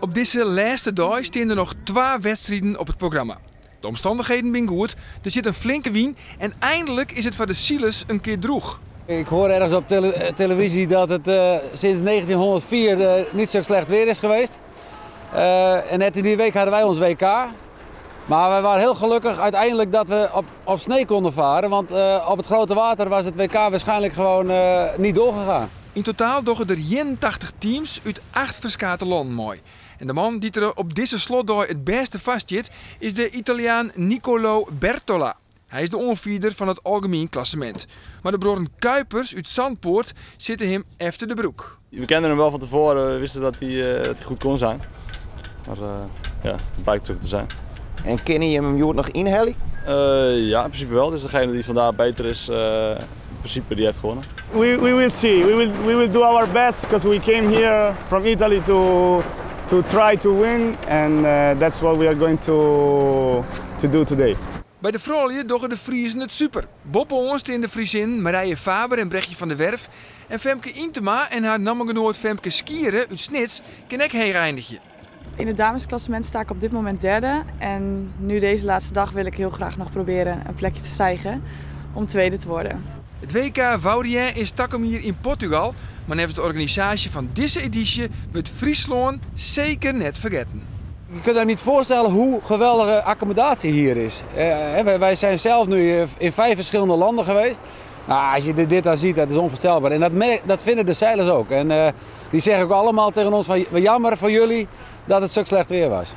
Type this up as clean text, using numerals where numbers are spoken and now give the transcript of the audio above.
Op dizze lêste dei steane der noch twa wedstriden op it programma. De omstannichheden binne goed, der sit in flinke wyn en einlik is it foar de silers in kear drûch. Ik hoor ergens op televisie dat het sinds 1904 niet zo slecht weer is geweest. En net in die week hadden wij ons WK. Maar wij waren heel gelukkig uiteindelijk dat we op snee konden varen. Want op het grote water was het WK waarschijnlijk gewoon niet doorgegaan. Yn totaal dogge der 81 teams út 8 ferskate lannen mei. En de man dy't der op dizze slotdei it bêste foar stiet, is de Italiaan Nicolo Bertola. Hy is de oanfierder fan it algemien klassemint. Mar de bruorren Kuipers út Santpoort sitte him efter de broek. We kenden hem wel van tevoren, we wisten dat hij goed kon zijn. Maar ja, het blijkt zo te zijn. En kinne je him hjoed noch ynhelje? Ja, in principe wel. Dus degene die vandaag beter is, in principe die heeft gewonnen. We will see. We will do our best because we came here from Italy to try to win. And that's what we are going to do today. By de froulju dogge de Friezen it super. Boppe-oan steane de Friezinnen Marije Faber en Brechtje van der Werf. En Femke Yntema en har nammegenoat Femke Skiere út Snits kinne ek heech einigje. In het damesklassement sta ik op dit moment derde. En nu deze laatste dag wil ik heel graag nog proberen een plekje te stijgen om tweede te worden. It WK Vaurien is takom jier yn Portugal, mar neffens de organisaasje fan dizze edysje wurdt Fryslân seker net fergetten. Je kunt je niet voorstellen hoe geweldige accommodatie hier is. Wij zijn zelf nu in 5 verschillende landen geweest. Nou, als je dit dan ziet, dat is onvoorstelbaar. En dat vinden de zeilers ook. En die zeggen ook allemaal tegen ons van jammer voor jullie dat het zo slecht weer was.